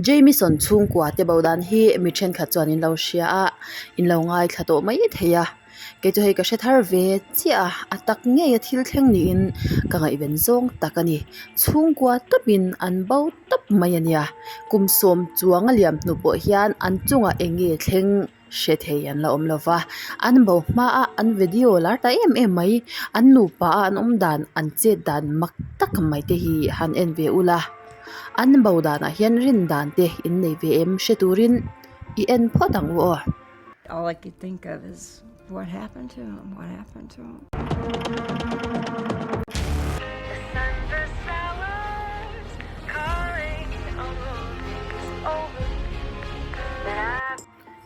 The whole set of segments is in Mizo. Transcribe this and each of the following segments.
Jamieson chhungkua te bo dan hi mi thenkhat chuan in lo hria a, in lo ngaithla tawh mai thei a, kei chu hei ka hre thar ve chiah a, a tak ngei a thil thleng niin ka ngaihven zawng tak a ni. Chhungkua tawpin an bo tawp mai a nia, kum sawm chuang a liam hnu pawh hian an chungah eng nge thleng hre thei an la awm lo va, an bo hma a an video lar ta em em mai, an nupa a an awm dan an chet dan mak tak mai te hi han en ve ula, an bo danah hian rin dan te in nei ve em hre turin i en phawt ang u aw. All I could think of is what happened to him, what happened to him.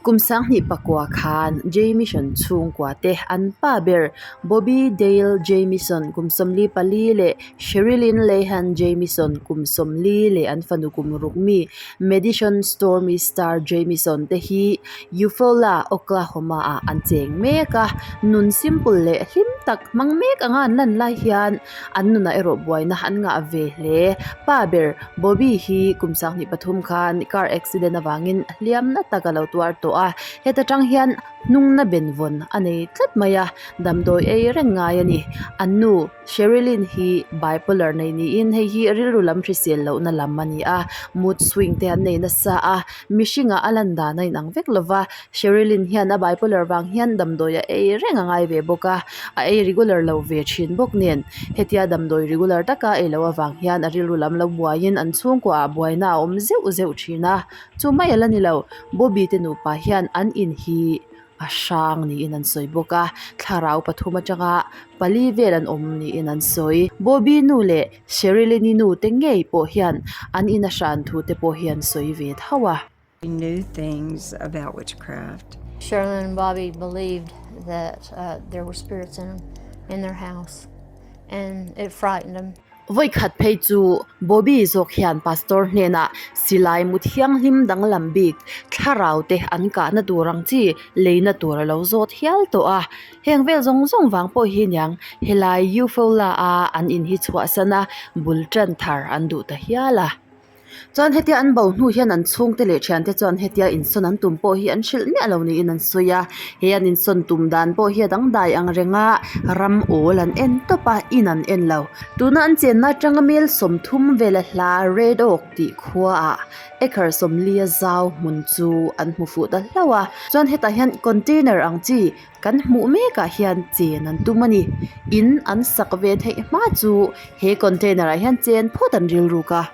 Kum sanghnih pakua khan Jamieson chhungkua te an pa ber Bobby Dale Jamieson kum 44 leh Sherilyn Lehan Jamieson kum 40 leh an fanu kum ruk mi Madison Stormy Star Jamieson te hi Eufaula, Oklahoma ah an cheng mek a, nun simple leh hlim tak hmang mek anga an lan lai hian an nunah erawh buaina an ngah ve hle. Pa ber Bobby hi kum 23 khan car accident avangin hliamna tak a lo tuar tawh a, heta tang hian hnungna benvawn a nei tlat mai a, damdawi ei reng ngai a ni. An nu Sherilyn hi bipolar nei niin hei hi rilru lam hrisel lohna lam a ni a, mood swing te an nei nasa a, mihringah a lan dan a inang vek lo va, Sherilyn hian a bipolar vang hian damdawi a ei reng a ngai ve bawk a, a ei regular lo ve thin bawk nen hetia damdawi regular taka ei loh avang hian a rilru lam lo buaiin an chhungkua ah buaina a awm zeuh zeuh thin a, chu mai a la ni lo Bobby te nupa hian an in hi a hrang niin an sawi bawk a, thlarau pathum atanga pali vel an awm niin an sawi. Bobby nu leh Sherilyn-i nu te ngei pawh hian an in a hran thu te pawh hi an sawi ve tho a. We knew things about witchcraft. Sherilyn and Bobby believed that uh, there were spirits in, in their house, and it frightened them. Voikhat phei chu Bobby zawk hian pastor hnenah silai mu thianghlim danglam bik thlarau te an kahna tur ang chi leina tur a lo zawt hial tawh a. Heng vel zawng zawng vang pawh hi niang helai Eufaula a an in hi chhuahsan a bul tan thar an duh ta hial a. Chuan hetia an bo hnu hian an chhungte leh thiante chuan hetia insawn an tum pawh hi an hrilh miah lo niin an sawi a, he an insawn tum dan pawh hi a dangdai ang reng a, ram awl an en tawp a, in an en lo. Tuna an chenna atanga mel 30 vela hla Red Oak tih khuaah acre 40 a zau hmun chu an hmu fuh ta hlauh a, chuan hetah hian container ang chi kan hmuh mekah hian chen an tum a ni. In an sak ve theih hma chu he container ah hian chen phawt an rilruk a.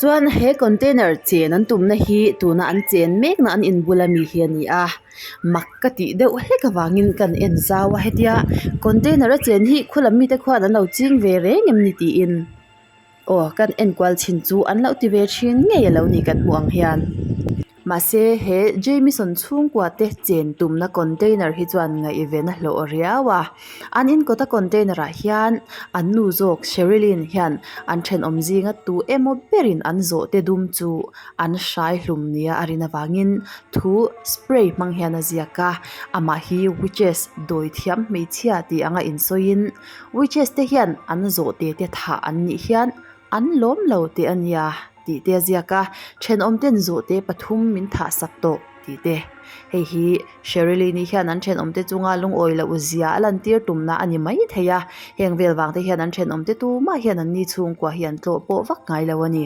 Chuan he container chen an tumna hi tuna an chen mekna an inbul ami hi a ni a, mak ka tih deuh hlek avangin kan en zau a hetia container a chen hi khulam mite khuan an lo ching ve reng em ni tiin aw kan enkual chhin chu an lo ti ve thin ngei a lo ni kan hmuh ang hian. Mahse, he Jamieson chhungkua te chen tumna container hi chuan ngaihven a hlawh riau a. An inkawta container ah hian an nu zawk Sherilyn hian an thenawm zinga tu emaw berin an zawhte dum chu an hrai hlum nia a rin avangin thu spray hmang hian a ziak a. Amah hi witches dawi thiam hmeichhia tih anga insawiin witches te hian an zawhte te thah an nih hian an lawm lo teh a nia. Tih te a ziak a, thenawm ten zawhte pathum min thah sak tawh tih te. Hei hi Sherilyn-i hian an thenawm te chunga lungawi loh zia a lantir tumna a ni mai thei a, heng vel vang te hian an thenawm te tumah hian an ni chhungkua hi an tlawh pawh vak ngai lo a ni.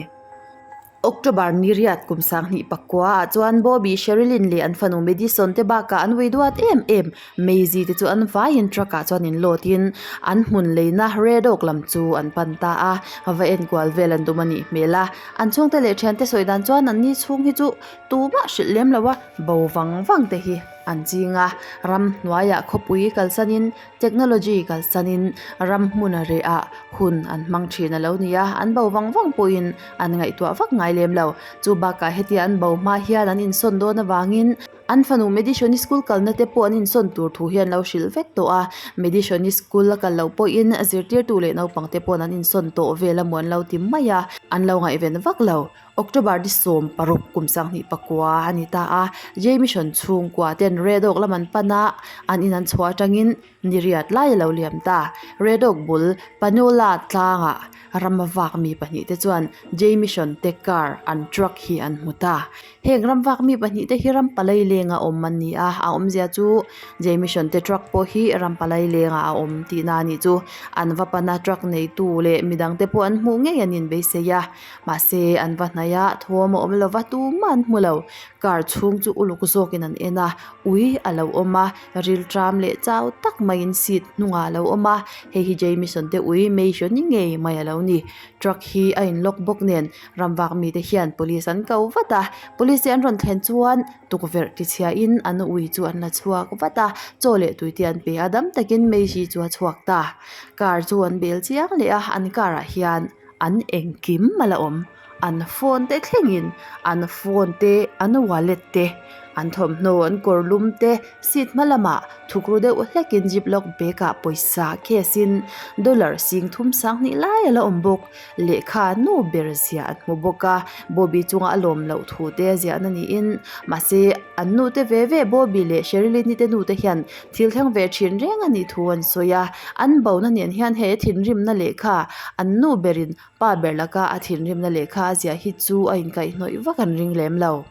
October ni riat kum 2009 ah chuan Bobby, Sherilyn leh an fanu Madison te bakah an ui duat em em. Maisie te chu an vaiin truck ah chuan in load in an hmun leina Red Oak lam chu an pan ta a, va enkual vel an tum a nih hmel a, an chhungte leh thiante sawi dan chuan an ni chhung hi chu tumah hrilh lem lo a, bo vang vang te hi an ching a, ramhnuaiah khawpui kalsanin technology kalsanin ram hmun a reh ah hun an hmang thin a lo ni a, an bo vang vang pawhin an ngaihtuah vak ngai lem lo, chu bakah hetia an bo hma hian an insawn dawn avangin. An fanu Medishoni school kalna te pawh an insawn tur thu hi an lo hrilh vek tawh a, Medishoni school a kal loh pawhin zirtirtu leh naupang te paw'n an insawn tawh vel a maw an lo ti mai a, an lo ngaihven vak lo. October ni 16 kum 2009 a ni ta a, Jamieson chhungkua ten Red Oak lam an pan a, an in an chhuah atangin ni riat lai a lo liam ta. Red Oak bul Panola tlangah ram vak mi pahnihte chuan Jamieson te car an truck hi an hmu ta. Heng ram vak mi pahnihte hi ram palai lenga awm an ni a, a awmzia chu Jamieson te truck pawh hi ram palai lengah a awm tihna a nih chu. An va pana truck neitu leh midangte pawh an hmuh ngei an inbeisei a. Mahse, an va hnaih a, thawm a awm lo va, tumah an hmu lo. Car chhung chu uluk zawkin an en a, ui a lo awm a, rilṭam leh chau tak maiin seat hnungah a lo awm a, hei hi Jamieson te ui Mason-i ngei mai a lo ni. Truck hi a in lock bawk nen ramvak mite hian police an ko vat a, police te an rawn thlen chuan tukverh tichhiahin an ui chu an la chhuak vat a, chaw leh tui te an pe a, dam takin Maisie chu a chhuak ta. Car chu an bel chiang leh a, an car ah hian. An engkim a la awm, an phone te thlengin an phone te an wallet te an thawmhnaw an kawr lum te seat hma lamah thukru deuh hlekin ziplock bag ah pawisa cash in dollar 30 sanghnih lai a la awm bawk lehkha nu ber ziah an hmu bawk a Bobby chunga a lawm loh thu te a ziahna niin mahse an nu te ve ve Bobby leh Sherilyn-i te nu te hian thil thleng ve thin reng a nih thu an sawi a an bona nen hian he thinrimna lehkha an nu berin pa ber laka a thinrimna lehkha a ziah hi chu a inkaihhnawih vak an ring lem lo.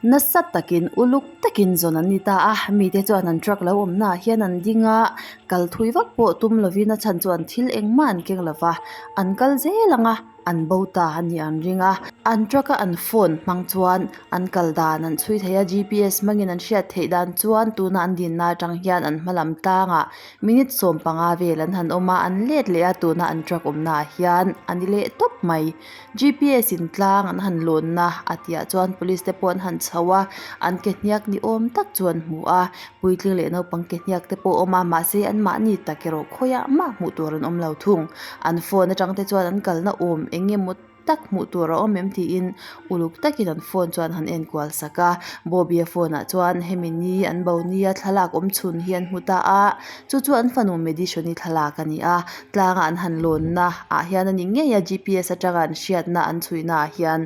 Nasa takin uluk takin zawn an ni ta a mite chuan an truck lo awmna ah hian an ding a kal thui vak pawh tum lovin a chhan chuan thil engmah an keng lova an kal zel ang a. An bo ta a nih an ring a, an truck a an phone hmang chuan an kal dan an chhui thei a, GPS hmangin an hriat theih dan chuan tuna an dinna atang hian an hma lam tlangah minute 15 vel an han awm a, an let leh a tuna an truck awmna ah hian a ni leh tawp mai. GPS in tlang an han lawnna a tihah chuan police te pawh an han chho a, an ke hniak ni awm tak chu an hmu a, puitling leh naupang ke hniak te pawh a awm a, mahse anmahni tak erawh khawiah mah hmuh tur an awm lo thung. An phone atang te chuan an kalna awm eng emaw tak hmuh tur a awm em tiin uluk takin an phone chuan han en kual sak a. Bobby-a phone ah chuan hemi ni an bo nia thlalak awm chhun hi an hmu ta a, chu chu an fanu Madison-i thlalak a ni a. Tlanga an han lawnna ah hian a ni ngei a GPS atanga an hriatna an chhuihna ah hian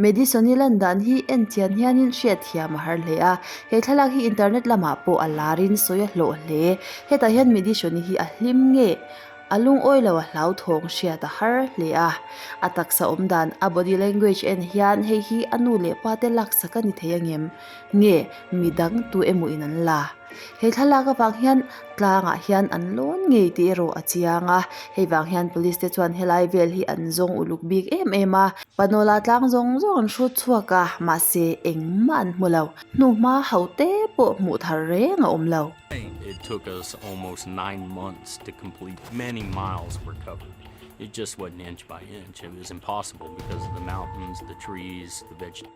Madison-i lan dan hi en chian hianin hriatthiam a har hle a. He thlalak hi internet lamah pawh a larin sawi a hlawh hle. Hetah hian Madison-i hi a hlim nge? A lungawi lo a hlauthawng hriat a har hle a. A taksa awm dan, a body language en hian hei hi a nu leh pa te laksak a ni thei angem? Nge midang tu emaw in an la? He thlalak avang hian tlangah hian an lawn ngei tih erawh a chiang a. Hei vang hian police te chuan helai vel hi an zawng uluk bik em em a. Panola tlang zawng zawng an hrut chhuak a, mahse engmah an hmu lo. Hnuhma ho te pawh hmuh thar reng a awm lo. It took us almost 9 months to complete many miles were covered. It just wasn't inch by inch. It was impossible because of the mountains, the trees, the veg.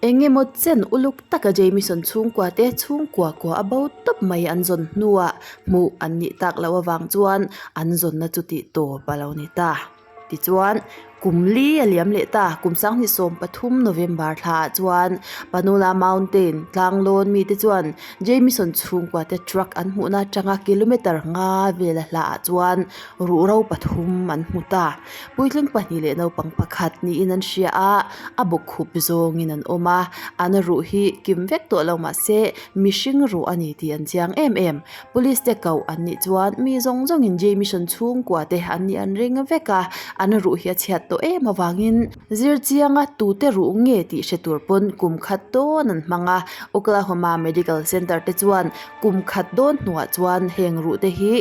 Engemaw chen uluk taka Jamieson chhungkua te chhungkua kua a bo tawp mai an zawn hnuah hmuh an nih tak loh avang chuan an zawnna chu tih tawp a lo ni ta. Tichuan, kum li a liam leh ta. Kum 2013 November thlaah chuan Panola Mountain tlanglawn mite chuan Jamieson chhungkua te truck an hmuhna atanga kilometre nga vela hlaah chuan ruhro pathum an hmu ta. Puitling pahnih leh naupang pakhat niin an hria a, a bawkkhup zawngin an awm a. An ruh hi kim vek tawh lo mahse mihring ruh a ni tih an chiang em em. Police te koh an nih chuan mi zawng zawngin Jamieson chhungkua te an nih an ring vek a, an ruh hi a chhiat tawh em avangin zir chianga tute ruh nge tih hre tur pawn kum khat dawn an hmang a, Oklahoma Medical Center te chuan kum khat dawn hnuah chuan heng ruh te hi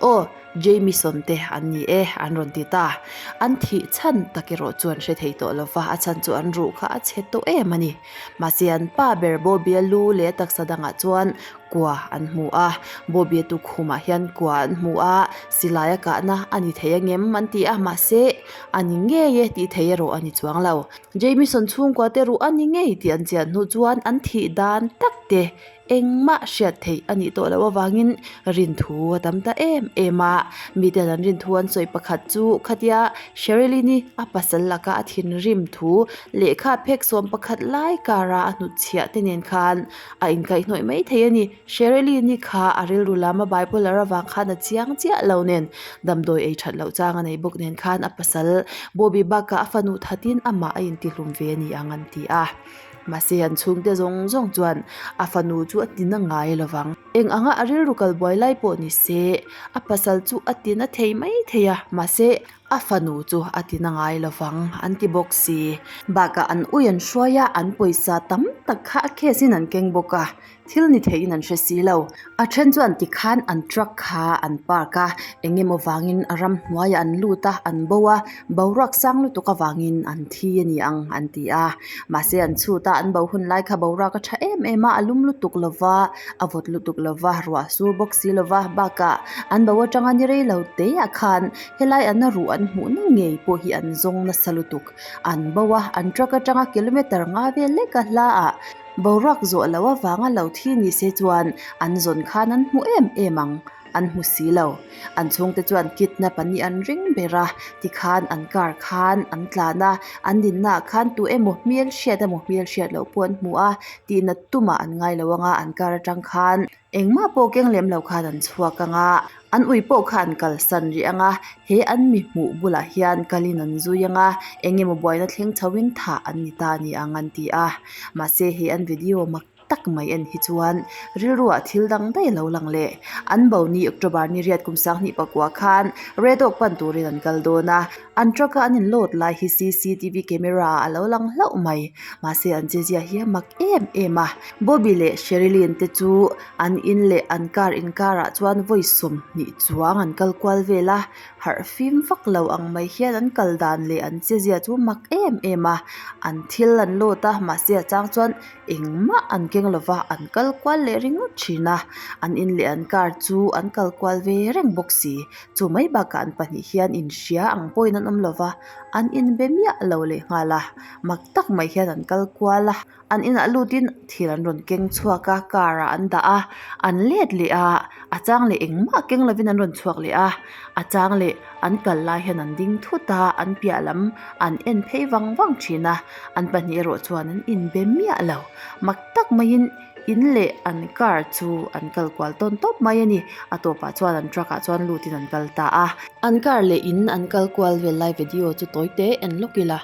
aw Jamieson te an ni e an rawn ti ta. An thih chhan tak erawh chuan hre thei tawh lova a chhan chu an ruh kha a chhe tawh em a ni. Mahse an pa ber Bobby-a lu leh taksa dangah chuan kua an hmu a, Bobby-a tukhumah hian kua an hmu a, silai a kahna a ni thei angem an ti a, mahse a ni ngei e tih thei erawh a ni chuang lo. Jamieson chhungkua te ruh a ni ngei tih an chian hnu chuan an thih dan tak te engmah hriat theih a nih tawh loh avangin rinthu a tam ta em em a, miten an rinthu an sawi pakhat chu khatia Sherilyn-i a pasal laka a thinrim thu lehkha phek 11 lai kara a hnutchhiah te nen khan a inkaihhnawih mai thei a ni. Sherilyn-i kha a rilru lam a bipolar avang khan a chiang chiah lo nen damdawi ei that loh chang a nei bawk nen khan a pasal Bobby bakah a fanu thatin amah a intihlum ve a ni ang an ti a. Mahse an chhungte zawng zawng chuan a fanu chu a tina ngai lo vang. Eng anga a rilru kal buai lai pawh ni se a pasal chu a tina thei mai thei a, mahse a fanu chu a tina ngai lo vang an ti bawk si. Bakah an ui an hruai a, an pawisa tam tak kha a case in an keng bawk a, thil ni theihin an hre si lo. A then chuan tikhan an truck kha an park a, eng emaw vangin a ramhnuaiah an lut a, an bo a, boruak sang lutuk avangin an thi a ni ang an ti a. Mahse an chhut a, an bo hun lai kha boruak a tha em em a, a lum lutuk lo va, a vawt lutuk lo va, ruah a sur bawk si lo va, bakah an bo atanga ni rei lo te ah khan helai an ruh an hmuhna ngei pawh hi an zawng nasa lutuk. An bo a, an truck atanga kilometer nga vel lek a hla ah Boruak zawh loh avanga lo thi ni se chuan an zawn khan an hmu em em ang, an hmu si lo. An chhungte chuan kidnap an nih an ring ber a, tikhan an car khan an tlan a, an dinnaah khan tu emaw hmel hriat emaw hmel hriat loh pawh an hmu a, tihnat tumah an ngai lo ang a, an car atang khan engmah pawh keng lem lo khan an chhuak ang a, an ui pawh kha an kalsan rih ang a, he an mi hmuh bulah hian kalin an zui ang a, eng emaw buaina thleng chhoin thah an ni ta ni ang an ti a, mahse he an video mak tak mai en hi chuan rilruah thil dang daih a lo lang leh. An bo ni October ni riat kum 20 pakua khan Red Oak pan turin an kal dawn a, an truck a an inload lai hi cctv camera ah a lo lang hlauh mai, mahse an chezia hi a mak em em a. Bobby leh Sherilyn te chu an in leh an car inkarah chuan vawi 20 chuang an kal kual vel a, harh fim vak lo ang mai hian an kal dan leh an chezia chu mak em em a, an thil an load a mahse a chang chuan engmah an keng lo va an kal kual leh ringawt thin a, an in leh an car chu an kal kual ve reng bawk si, chu mai bakah an pahnih hian inhria ang pawhin an awm lo va, an inbe miah lo leh nghal a, mak tak mai hian an kal kual a. An inah lutin thil an rawn keng chhuak a, car ah an dah a, an let leh a, a chang leh engmah keng lovin an rawn chhuak leh a, a chang leh an kal lai hian an ding thut a, an piah lam an en phei vang vang thin a, an pahnih erawh chuan an inbe miah lo. Mak tak maiin in leh an car chu an kal kual tawn tawp mai a ni. A tawpah chuan an truck ah chuan lutin an kal ta a. An car leh in an kal kual vel lai video chu tawi te en lawk ila.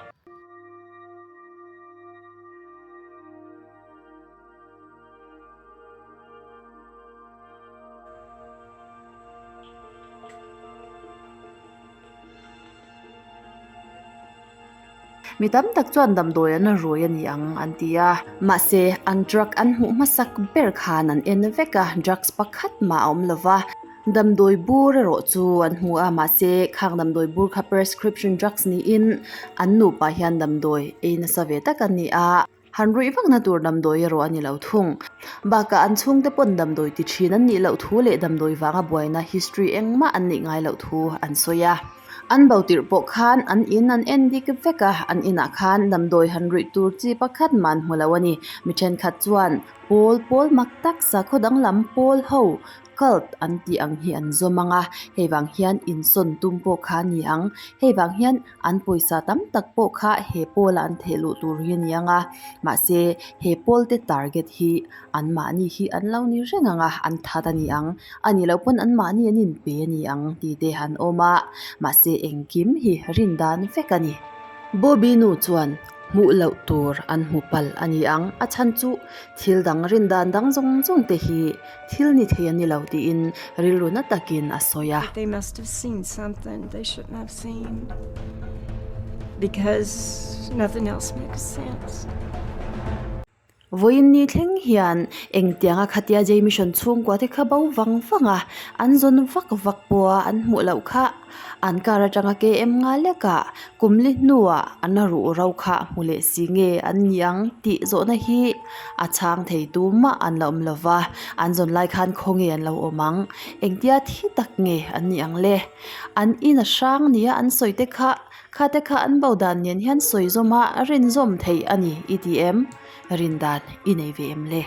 Mi tam tak chuan damdawi an rui a ni ang an ti a, mahse an drug an hmuh hmasak ber khan an en vek a, drugs pakhat mah a awm lo va. Damdawi bur erawh chu an hmu a, mahse khang damdawi bur kha prescription drugs niin an nupa hian damdawi ei nasa ve tak an ni a, han ruih vakna tur damdawi erawh a ni lo thung. Bakah an chhungte pawn damdawi ti thin an nih loh thu leh damdawi vanga buaina history engmah an neih ngai loh thu an sawi a. An bo tirh pawh khan an in an en dik vek a, an inah khan damdawi han ruih tur chi pakhat mah an hmu lo a ni. Mi thenkhat chuan pawl pawl mak tak sakhaw danglam pawl ho cult an tih ang hi an zawm ang a, hei vang hian insawn tum pawh kha a ni ang. Hei vang hian an pawisa tam tak pawh kha he pawl ah an theh luh tur hi a ni ang a, mahse he pawl te target hi anmahni hi an lo ni reng ang a, an that a ni ang. A nih loh pawn anmahni an inpe a ni ang tih te an awm a, mahse engkim hi rin dan vek a ni. Bobby nu chuan hmuh loh tur an hmu palh a ni ang, a chhan chu thil dang rin dan dang zawng zawng te hi Thil ni thei a ni lo tiin rilru na takin a sawi a. They must have seen something they shouldn't have seen because nothing else makes sense. Vawiin ni thleng hian engtianga khatia Jay Mission chhungkua te kha bo vang vang a, an zawn vak vak pawha an hmuh loh kha an car atanga KM nga lekah kum li hnuah an ruh ro kha hmu leh si nge an ni ang tih zawhna hi a chhang thei tumah an la awm lo va, an zawn lai khan khawnge an lo awm ang, engtia thi tak nge an nih ang le? An in a hrang nia an sawi te kha, kha te kha an bo dan nen hian sawi zawm a rinzawm theih a ni i ti em? Rin dan i nei ve em le?